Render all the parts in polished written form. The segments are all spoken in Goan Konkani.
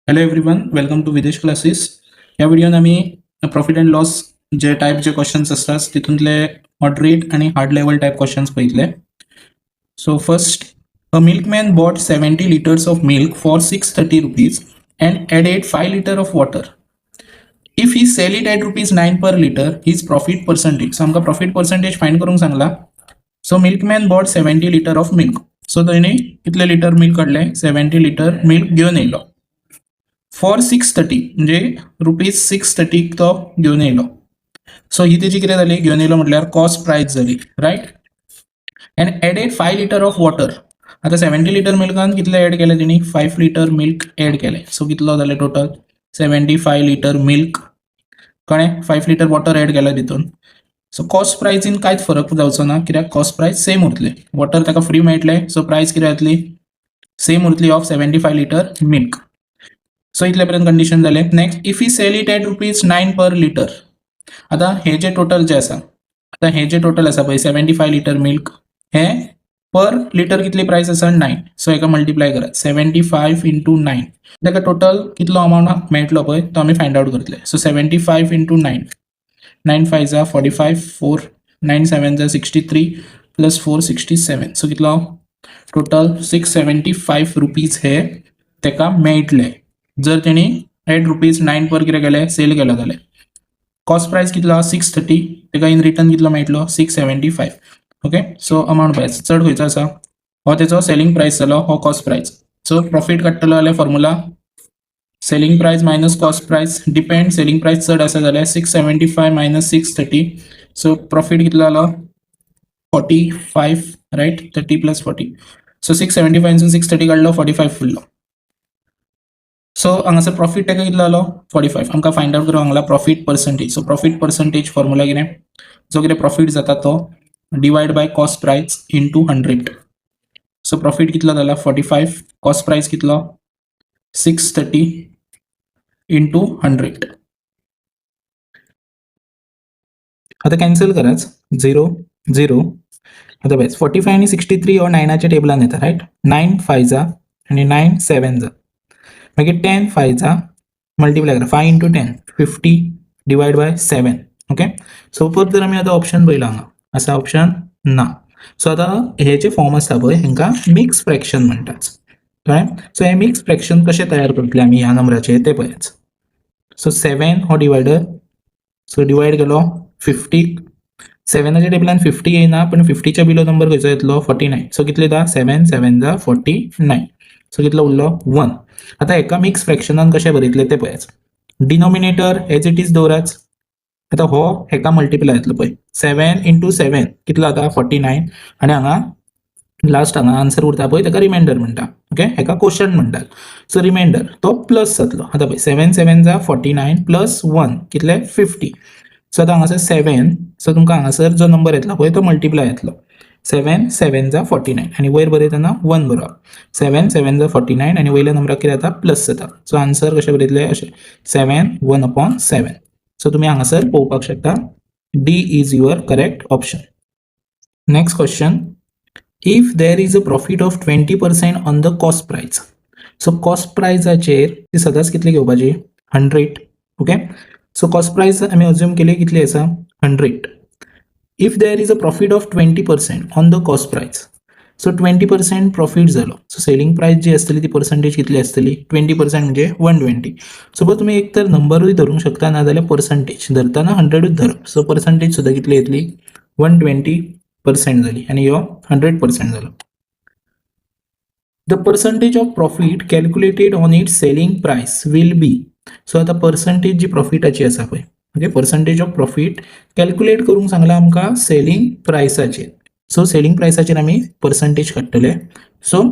Hello everyone, welcome to Videsh Classes. ह्या व्हिडिओन आमी profit and loss J type J questions आसतात तितूंतले मॉडरेट आणि हार्ड लेवल टायप क्वेश्चन्स पळयतले. So first, a milkman bought 70 litres of milk for ₹630 and added 5 litre of water. If he sell it at ₹9 per litre, his profit percentage? So आमकां प्रॉफिट पर्संटेज फायंड करूंक सांगला. So milkman bought 70 litre of milk. So तेणी कितले लिटर मिल्क काडले? सेव्हन्टी लिटर मिल्क घेवन येयलो फॉर सिक्स थर्टी, म्हणजे रुपीज सिक्स थर्टीक तो घेवन येयलो. सो ही तेजी कितें जाली? घेवन येयलो म्हटल्यार कॉस्ट प्रायस जाली, right? And added 5 litre of water. आतां सेव्हन्टी लिटर मिल्कान कितले एड केले तेणी? फायव लिटर मिल्क एड केले. सो कितलो जाले total? 75 litre milk. कळ्ळें? फायव लिटर वॉटर एड केलें तितून. सो कॉस्ट प्रायसीन कांयच फरक जावचो ना, कित्याक कॉस्ट प्रायस सेम उरतले. वॉटर ताका फ्री मेळटलें. सो प्रायस कितें जातली? सेम उरतली of 75 litre milk. So इतले पर्यंत कंडिशन जालें. Next, if he sell it at ₹9 per litre. आतां हे जे टोटल जे आसा, आतां हे जे टोटल आसा पळय, सेव्हन्टी फाय लिटर मिल्क, हे पर लिटर कितली प्रायस आसा? नायन. सो हेका मल्टिप्लाय करात, सेव्हन्टी फायव इंटू नायन. ताका टोटल कितलो अमावंट मेळटलो पळय, तो आमी फायंड आवट करतले. So 75 into 9, 9 5 za 45, 4, 9 7 za 63 plus 4, 67. So कितलो टोटल? ₹675 हे ताका मेळटले जर तेणी एट रुपीज नायन पर कितें केलें? सेल केलो जाल्यार. कॉस्ट प्रायस कितलो? Six thirty. ताका इन रिटर्न कितलो मेळटलो? 675. Okay, so amount पळय, चड खंयचो आसा? हो तेचो सेलिंग प्रायस जालो, हो कॉस्ट प्रायस. सो प्रॉफीट काडटलो जाल्यार formula selling price minus cost price. Depend, selling price चड आसा जाल्यार 675 minus 630. So profit कितलो जालो? 45, right? 30 plus 40. So six seventy फायनसून six thirty काडलो, फोर्टी फायव उरलो. सो हांगासर प्रॉफीट ताका कितलो जालो? Forty five. आमकां फायंड आवट करूंक सांगला profit percentage. So profit percentage formula कितें? जो कितें प्रॉफीट जाता तो divide by cost price into 100. So profit कितलो जाला? Forty five. कॉस्ट प्रायस कितलो? Six thirty into hundred. आतां कॅन्सल कराच, झिरो झिरो. आतां पळय, फोर्टी फाय आनी सिक्स्टी थ्री हो नायनाच्या टेबलान येता, रायट? नायन फाय जा आनी नायन सेवन जा. मागीर टेन फाय जा, मल्टिप्लाय करा, 5 into 10, 50, divide by 7. Okay, so परत जर आमी आतां ऑप्शन पळयला, हांगा आसा ऑप्शन ना. सो आतां हे जे फॉर्म आसता पळय, हांकां मिक्स फ्रॅक्शन म्हणटात, कळ्ळें? सो हे मिक्स फ्रॅक्शन कशें तयार करतले आमी ह्या नंबराचे ते पळयात. सो सेवन हो डिवायडर. सो डिवायड केलो फिफ्टी. सेवनाच्या टेबलान फिफ्टी येयना, पण फिफ्टीच्या बिलो नंबर खंयचो येतलो? Forty nine. सो कितले येता? सेवन सेवन जा फोर्टी नायन. सो कितलो उरलो? वन. आतां हेका मिक्स फ्रॅक्शनान कशें बरयतले ते पळयात. डिनॉमिनेटर एज it is दवराच. आतां हो हेका मल्टिप्लाय जातलो पळय. सेवन इंटू सेवन कितलो जाता? Forty nine. आनी हांगा लास्ट हांगा आन्सर उरता पळय, ताका रिमायंडर म्हणटा. ओके, हेका क्वोशंट म्हणटात. सो रिमायंडर तो प्लस जातलो. आतां पळय, सेवन सेवन जा फोर्टी नायन प्लस वन कितले? फिफ्टी. सो आतां हांगासर सेवन, सो तुमकां हांगासर जो नंबर येतलो पळय, तो मल्टिप्लाय येतलो. सेवन सेवन जा फोर्टी नायन आनी वयर बरयतना वन बरोवप. सेवन सेवन जा फोर्टी नायन आनी वयल्या नंबराक कितें जाता? प्लस जाता. सो आन्सर कशें बरयतले? अशें, seven one upon seven. So तुमी हांगासर पळोवपाक शकता, D is your correct option. Next question. If there is a profit of 20% on the cost price. So cost प्रायसाचेर ती सदांच कितली घेवपाची? Hundred. Okay, so cost price आमी अज्यूम केली कितली आसा? Hundred. If there is a profit of 20% on the cost price, so 20% profit जालो. सो सेलिंग प्रायस जी आसतली ती पर्संटेज कितली आसतली? ट्वेंटी पर्संट म्हणजे वन ट्वेंटी. सपोज तुमी एक तर नंबरूय धरूंक शकता, ना जाल्यार पर्संटेज धरतना हंड्रेडूच धरप. सो पर्संटेज सुद्दां कितली येतली? वन ट्वेंटी पर्सेंट जाली आनी ह्यो हंड्रेड पर्सेंट जालो. The percentage of profit calculated on its selling price will be? So आतां पर्संटेज जी प्रॉफिटाची आसा पळय, okay, percentage of profit calculate करूंक सांगलां आमकां सेलिंग प्रायसाचेर. सो सेलिंग प्रायसाचेर आमी पर्संटेज काडटले. सो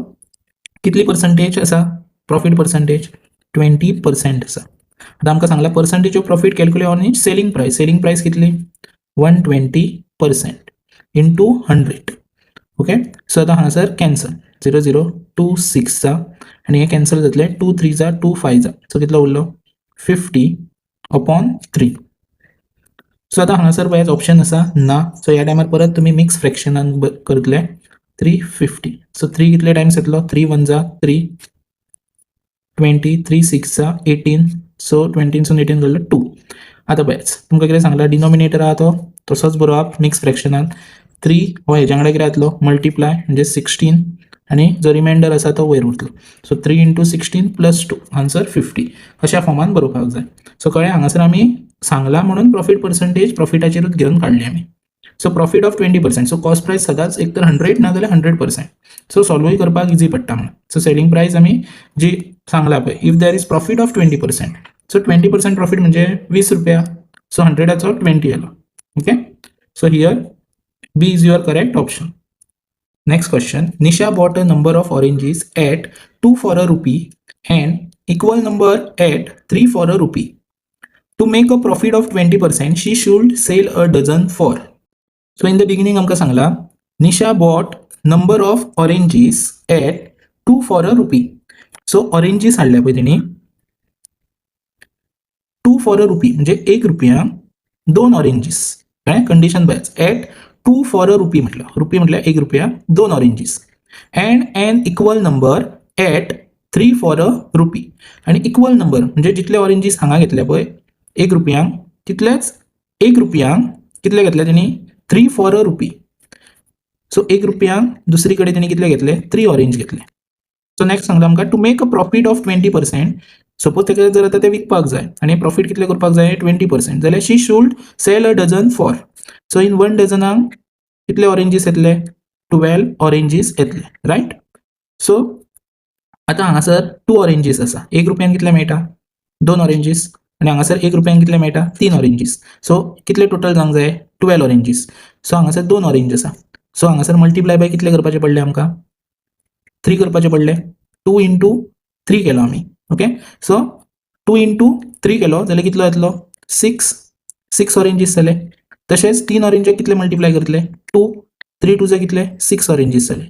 कितली पर्संटेज आसा? प्रॉफीट पर्संटेज ट्वेंटी पर्सेंट आसा. आतां आमकां सांगलां percentage of profit calculate on its selling price. Selling price कितली? 120% into 100. Okay, so आतां हांगासर cancel, zero zero, two six जा आनी हे कॅन्सल जातले, टू थ्री जा, टू फाय जा. सो कितलो उरलो? Fifty upon three. सो आतां हांगासर पळयात, ऑप्शन आसा ना. सो ह्या टायमार परत तुमी मिक्स फ्रॅक्शनान करतले. Three fifty. So three कितले टायम्स येतलो? थ्री वन जा थ्री, 20, 3 6 za 18. So ट्वेंटीनसून एटीन गेलो टू. आतां पळयात, तुमकां कितें सांगला? डिनॉमिनेटर आहा तो तसोच बरोवप. मिक्स फ्रॅक्शनान थ्री हो हेज्या वांगडा कितें जातलो? मल्टिप्लाय, म्हणजे 16 आनी जो रिमायंडर आसा तो वयर उरतलो. So 3 into 16 plus 2, answer 50. अशा फॉर्मान बरोवपाक जाय. सो कळ्ळें? हांगासर आमी सांगला म्हणून प्रॉफीट पर्संटेज प्रॉफिटाचेरूच घेवन काडली आमी. So profit of 20%. So cost price सदांच एक तर 100 ना जाल्यार 100%. सो सॉल्वूय करपाक इजी पडटा म्हणून. सो सेलिंग प्रायस आमी जी सांगला पळय, if there is profit of 20%, so 20% profit म्हणजे 20 रुपया. सो हंड्रेडाचो 20 येयलो. Okay, so here B is your correct option. Next question. Nisha bought a number of oranges at 2 for a rupee and equal number at 3 for a rupee. To make a profit of 20%, she should sell a dozen for. So in the beginning आमकां सांगला, Nisha bought number of oranges at 2 for a rupee. So oranges हाडल्या पळय तेणी 2 for a rupee, म्हणजे 1 रुपया दोन ऑरेंजीस. कळ्ळें? कंडिशन पळयात, at 2 for a rupee म्हटलं, रुपी म्हटल्यार 1 रुपया, दोन oranges and an equal number at 3 for a rupee. आनी इक्वल नंबर म्हणजे जितले ऑरेंजीस हांगा घेतले पळय 1 रुपयांक, तितलेच 1 रुपयांक कितले घेतले तेणी? 3 for a rupee. So 1 रुपयांक दुसरी कडेन तेणी कितले घेतले? थ्री ऑरेंज घेतले. सो नेक्स्ट सांगला आमकां, to make a profit of 20%, suppose ताका जर आतां ते विकपाक जाय आनी प्रॉफीट कितले करपाक जाय? 20%. जाल्यार she should sell a dozen for. So in one डझनाक कितले ऑरेंजीस येतले? 12 ऑरेंजीस येतले, रायट? सो आतां हांगासर टू ऑरेंजीस आसा. 1 रुपयान कितले मेळटा? दोन ऑरेंजीस. आनी हांगासर 1 रुपयान कितले मेळटा? तीन ऑरेंजीस. सो कितले टोटल जावंक जाय? 12 ऑरेंजीस. सो हांगासर दोन ऑरेंज आसा. सो हांगासर मल्टिप्लाय बाय कितले करपाचे पडले आमकां? थ्री करपाचे पडले. टू इंटू थ्री केलो आमी. Okay, so 2 into 3 केलो जाल्यार कितलो येतलो? सिक्स. सिक्स ऑरेंजीस जाले. तशेंच तीन ऑरेंजाक कितले मल्टिप्लाय करतले? टू. थ्री टूचे कितले? सिक्स ऑरेंजीस जाले.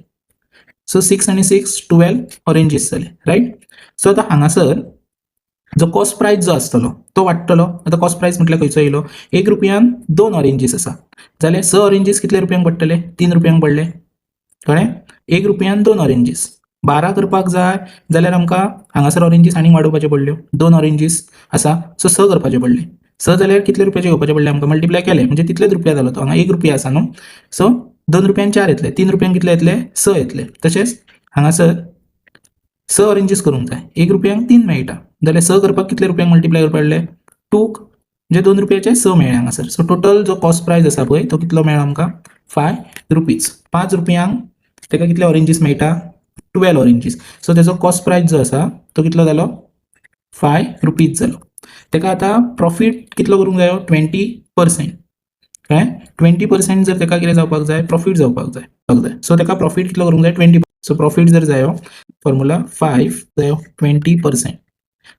सो सिक्स आनी सिक्स, 12 ऑरेंजीस जाले, रायट? सो आतां हांगासर जो कॉस्ट प्रायस जो आसतलो तो वाडटलो. आतां कॉस्ट प्रायस म्हटल्यार खंयचो येयलो? 1 रुपयान दोन ऑरेंजीस आसा जाल्यार स ऑरेंजीस कितले रुपयांक पडटले? 3 रुपयांक पडले. कळ्ळें? 1 रुपयान दोन ऑरेंजीस, 12 करपाक जाय जाल्यार आमकां हांगासर ऑरेंजीस आनीक वाडोवपाच्यो पडल्यो. दोन ऑरेंजीस आसा, सो स करपाचे पडले. स जाल्यार कितले रुपयाचे घेवपाचे पडले आमकां? मल्टिप्लाय केले म्हणजे तितलेच रुपया जालो तो. हांगा 1 रुपया आसा न्हू, सो 2 रुपयान चार येतले, 3 रुपयांक कितले येतले? स येतले. तशेंच हांगासर स ऑरेंजीस करूंक जाय. 1 रुपयांक तीन मेळटा जाल्यार स करपाक कितले रुपयांक मल्टिप्लाय करपाक पडले? टूक, म्हणजे 2 रुपयाचे स मेळ्ळे हांगासर. सो टोटल जो कॉस्ट प्रायस आसा पळय, तो कितलो मेळ्ळो आमकां? 5 रुपीज. 5 रुपयांक ताका कितले ऑरेंजीस मेळटा? 12 ऑरेंजीस. सो तेजो कॉस्ट प्रायस जो आसा तो कितलो जालो? 5 रुपीज जालो. ताका आतां प्रॉफीट कितलो करूंक जायो? 20%. कळ्ळें? 20% जर ताका कितें जावपाक जाय? प्रॉफीट जावपाक जाय. सो ताका प्रॉफीट कितलो करूंक जाय? 20. सो प्रॉफीट जर जायो, फॉर्मुला फायव जायो 20%.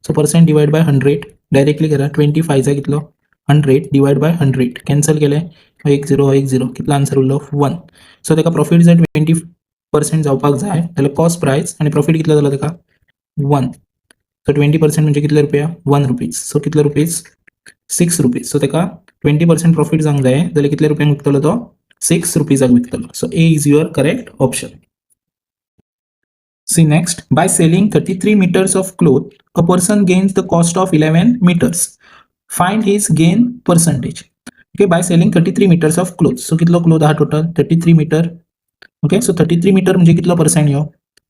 So percent divide by 100 directly करा. 20 फायचा कितलो? 100 डिवायड बाय 100. कॅन्सल केले, एक झिरो, एक झिरो. कितलो आन्सर उरलो? वन. सो ताका प्रॉफीट जर 20% जावपाक जाय जाल्यार कॉस्ट प्रायस आनी प्रॉफीट कितलो जालो ताका? वन. सो 20% म्हणजे कितले रुपया? 1 रुपीज. सो कितले रुपीज? 6 रुपीज. सो ताका 20% प्रॉफीट जावंक जाय जाल्यार कितले रुपयांक विकतलो तो? 6 रुपीजाक विकतलो. So A is your correct option. See next, by selling 33 meters of cloth, a person gains the cost of 11 meters. Find his gain percentage. Okay, by selling 33 meters of cloth. So कितलो cloth आहा total? 33 meter. Okay, so 33 meter म्हणजे कितलो पर्सेंट यो?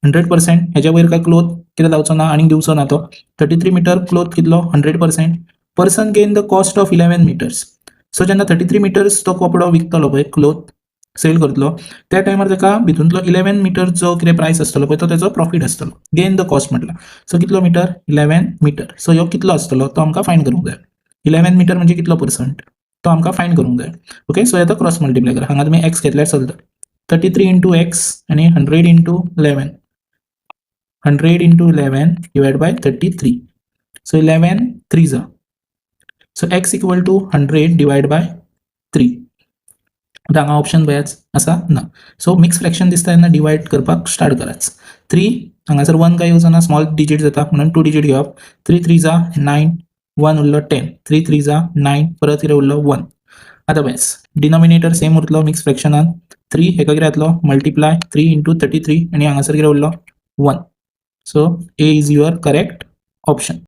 100%. हेच्या वयर काय क्लोथ कितें जावचो ना, आनीक दिवचो ना तो. 33 मिटर क्लोथ कितलो? 100%. Person gain the cost of 11 meters. So जेन्ना 33 मिटर्स तो कपडो विकतलो पळय, क्लोथ सेल करतलो, त्या टायमार ताका भितूंतलो 11 मिटर जो कितें प्रायस आसतलो पळय, तो तेजो प्रॉफीट आसतलो. गेन the cost म्हटला. सो कितलो मिटर? 11 मिटर. सो ह्यो कितलो आसतलो तो आमकां फायंड करूंक जाय. 11 मिटर म्हणजे कितलो पर्संट तो आमकां फायंड करूंक जाय. ओके, सो आतां क्रॉस मल्टिप्लाय करा. हांगा तुमी एक्स घेतल्यार चलता. 33 इंटू एक्स आनी 100 into 11, 100 into 11 divide by 33. So 11 3 za. So x equal to 100 divide by 3. आतां हांगा ऑप्शन पळयात आसा ना. सो मिक्स फ्रॅक्शन दिसता तेन्ना डिवायड करपाक स्टार्ट करात. थ्री हांगासर वन काय येवचो ना, स्मॉल डिजीट जाता म्हणून टू डिजीट घेवप. थ्री थ्री जा नायन, वन उरलो 10. थ्री थ्री जा नायन, परत कितें उरलो? वन. आतां बेस डिनॉमिनेटर सेम उरतलो. मिक्स फ्रॅक्शनान थ्री हेका कितें जातलो? मल्टिप्लाय, 3 इंटू 33 आनी हांगासर कितें उरलो? One. So A is your correct option.